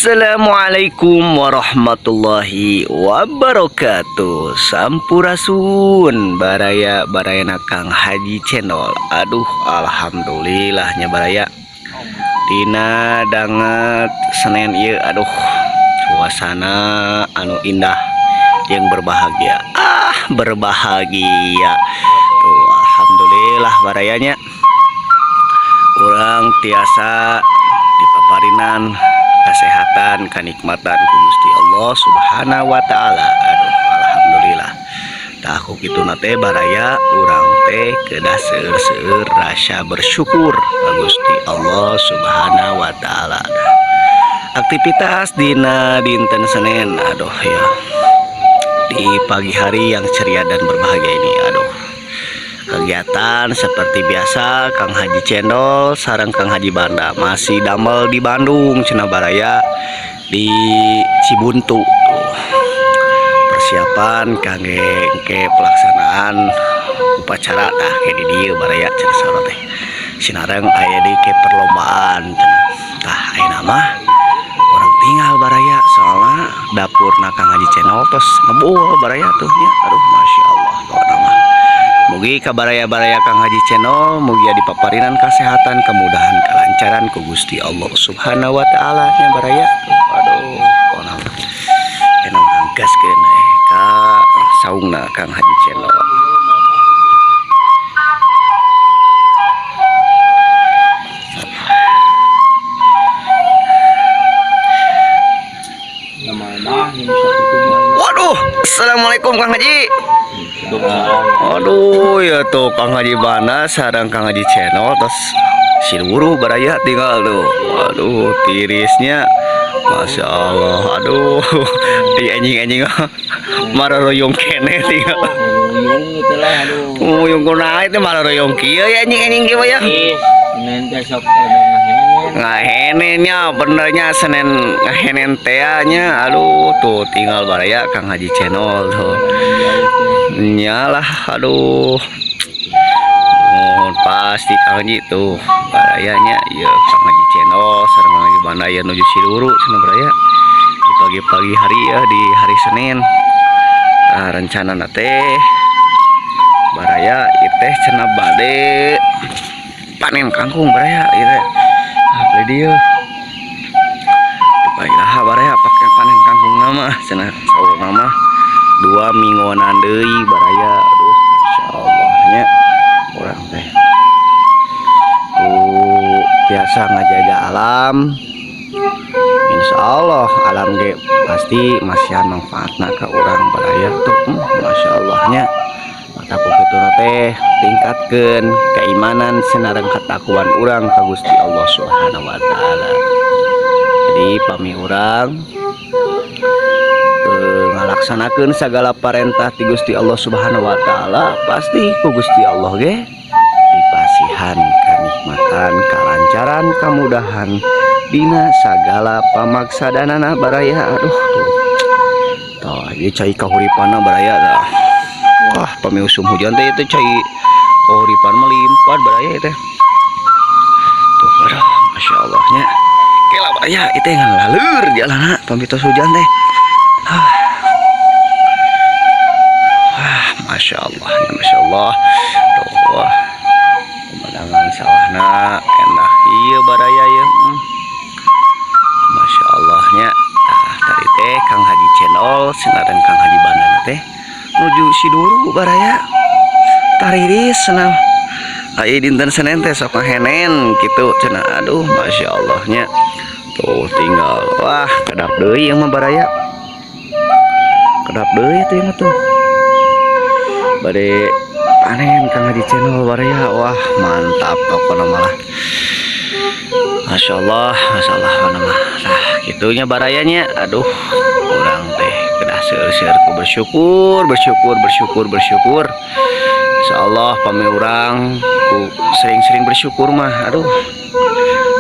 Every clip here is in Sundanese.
Assalamualaikum warahmatullahi wabarakatuh. Sampurasun, baraya, barayana Kang Haji Channel. Aduh, alhamdulillahnya, baraya. Dina danget Senin ieu, aduh, suasana anu indah yang berbahagia. Ah, berbahagia. Tuh, alhamdulillah, barayanya. Urang tiasa dipaparinan kesehatan, kenikmatan ku Gusti Allah Subhanahu wa Ta'ala. Aduh, alhamdulillah. Tah, ku kitu teh, baraya, urang teh kedah seueur-seueur rasa bersyukur ka Gusti Allah Subhanahu wa Ta'ala. Aktivitas dina dinten Senin, aduh ya, di pagi hari yang ceria dan berbahagia ini, aduh, kegiatan seperti biasa, Kang Haji Cendol sareng Kang Haji Banda masih damel di Bandung cenah, baraya, di Cibuntu. Tuh, persiapan kangge ke pelaksanaan upacara. Tah, kayak di dieu, baraya, cenah saur teh sinareng aya di ke perlombaan cenah. Tah, ayeuna mah urang tinggal, baraya, soalnya dapurna Kang Haji Channel tos ngebul, baraya, tuh nya. Aduh, masya Allah pokokna mah. Mugi ka baraya-baraya Kang Haji Channel mugi dipaparinan kesehatan, kemudahan, kelancaran ku Gusti Allah Subhanahu wa Taala nya, baraya. Aduh, pokona mah enak urang gaskeun ka saungna Kang Haji Channel. Waduh, assalamualaikum, Kang Haji. Aduh, ya tuh Kang Haji Banda sareng Kang Haji Channel terus siluru, baraya, tinggal tuh. Aduh, tirisnya. Masya Allah. Aduh, di anjing-anjing mararoyong keneh tinggal. Ruyung itu lah, aduh. Nguyung kunaon itu mararoyong kieu ya, anjing-anjing kieu ya? Ih, Senin teh sok rada ngahenen. Ngahenennya benernya, Senin ngahenen teh nya. Aduh, tuh tinggal, baraya, Kang Haji Channel tuh. Nyalah, aduh. Oh, pasti Kang Haji tuh barayanya ya, Kang Haji Channel sareng Kang Haji Banda ya nuju Siluru cenah, baraya, di pagi-pagi hari ya, di hari Senin. Nah, rencana teh, baraya, ieu cenah bade panen kangkung, baraya, ieu teh. Ah, beli dia. Baiklah, baraya, pakai panen kangkung nama cenah saur nama 2 mingguan deui, baraya. Aduh, masya Allah nya, urang teh tuh biasa ngajaga alam, insya Allah alam ge pasti masihan manfaatna ka urang, baraya, tuh. Masya Allah nya, maka ku kitu teh tingkatkeun keimanan sinareng ketakwaan urang ka Gusti Allah Subhanahu wa Taala. Jadi pami urang ngalaksanakeun segala parentah ti Gusti Allah Subhanahu wa Taala, pasti ku Gusti Allah ge dipasihan kanikmatan, kalancaran, kamudahan dina sagala pamaksadanana, baraya. Aduh, tuh tuh ieu cai kahuripanna, baraya, dah. Wah, pami usum hujan teh itu cai kahuripan melimpah, baraya, teh tuh. Aduh, masya Allah nya. Kela, baraya, itu ngan laleur jalanna pami tos hujan teh. Ah. Wah, masya Allah ya, masya Allah tuh. Wah, pemandangan sawahna endah iya, baraya ya. Masya Allahnya. Nah, tadi teh Kang Haji Channel sinareng Kang Haji Bandana teh nuju Siduru, baraya, tariris cenah. Aya dinten Senin teh sok ngahenen gitu cenah. Aduh, masya Allahnya, tuh tinggal. Wah, kedap deui ieu mah, baraya, kedap deui tuh mah tuh bade panen Kang Haji Channel, baraya. Wah, mantap pokoknya malah. Masya Allah, Masya Allah mana mah. Nah, gitunya, barayanya. Aduh, urang teh kedah seueur-seueur ku bersyukur, bersyukur, bersyukur, bersyukur. Insya Allah pami urang ku sering-sering bersyukur mah, aduh,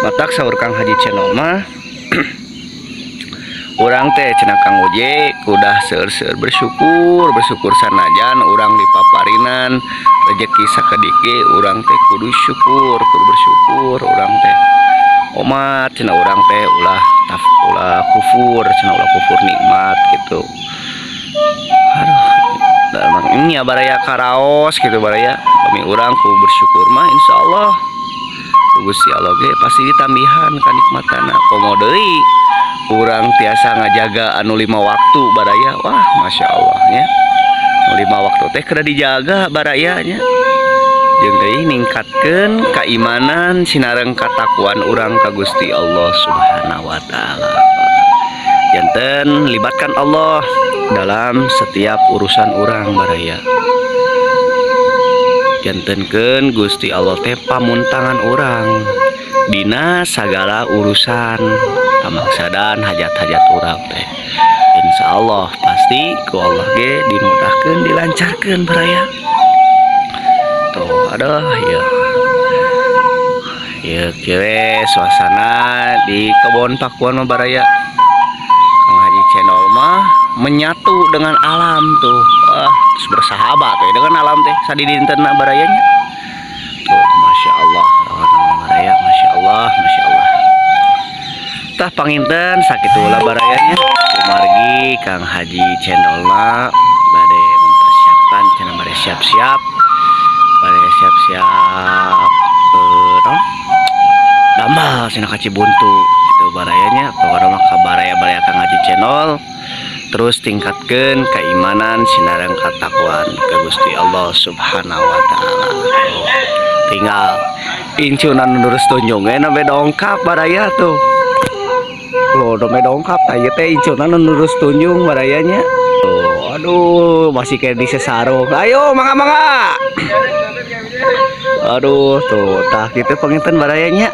matak saur Kang Haji Channel mah, urang teh cenah Kang Oje kudah seueur-seueur bersyukur, bersyukur. Sanajan urang dipaparinan rezeki sakedik ge, urang teh kudu syukur, kudu bersyukur urang teh. Omat cenah urang teh ulah taf, Ulah kufur cenah, ulah kufur nikmat gitu. Aduh, da emang ini ya, baraya, karaos gitu, baraya. Kami urang ku bersyukur mah insyaallah ku Gusti Allah ge pasti ditambihan kanikmatana. Komo deui urang tiasa ngajaga anu lima waktu, baraya. Wah, masya Allah nya. Nu lima waktu teh kedah dijaga, baraya nya. Jeung deui ningkatkeun keimanan sinareng katakwaan urang ka Gusti Allah Subhanahu wa Taala. Janten libatkan Allah dalam setiap urusan urang, baraya. Jantenkeun Gusti Allah teh pamuntangan urang dina sagala urusan, kamaksadan hajat-hajat urang teh. Insya Allah pasti ku Allah ge dimudahkan, dilancarkan, baraya. Tuh, aduh ya ya, kira suasana di kebun pakuan mah, baraya. Kang Haji Channel mah menyatu dengan alam tuh. Wah, terus bersahabat ya dengan alam teh sadidintenna, barayanya. Tuh, masya Allah baraya, masya Allah, masya Allah. Tah, panginten sakitu lah, barayanya. Kumargi Kang Haji Cendolna bade mempersiapkan cenah, bade siap-siap, bade siap-siap naon, damel cenah ka Cibuntu itu, barayanya. Pokoknya mah ka baraya-baraya Kang Haji Channel terus tingkatkan keimanan sinareng katakwaan ke Gusti Allah Subhanahu wa Taala. Tuh, tinggal incunan lurus tunjungnya nembe dongkap, baraya. Tuh loh, nembe dongkap. Tah, ieu teh incunan lurus tunjung, barayanya. Tuh, aduh, masih kayak di sesarung. Ayo, mangga mangga. Aduh, tuh. Tah, gitu panginten, barayanya.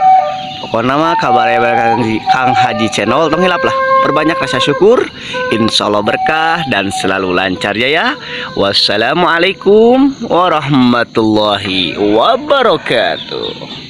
Pokoknya mah kabar ya, Kang Haji Channel, tong hilap lah, perbanyak rasa syukur, insya Allah berkah dan selalu lancar ya ya. Wassalamualaikum warahmatullahi wabarakatuh.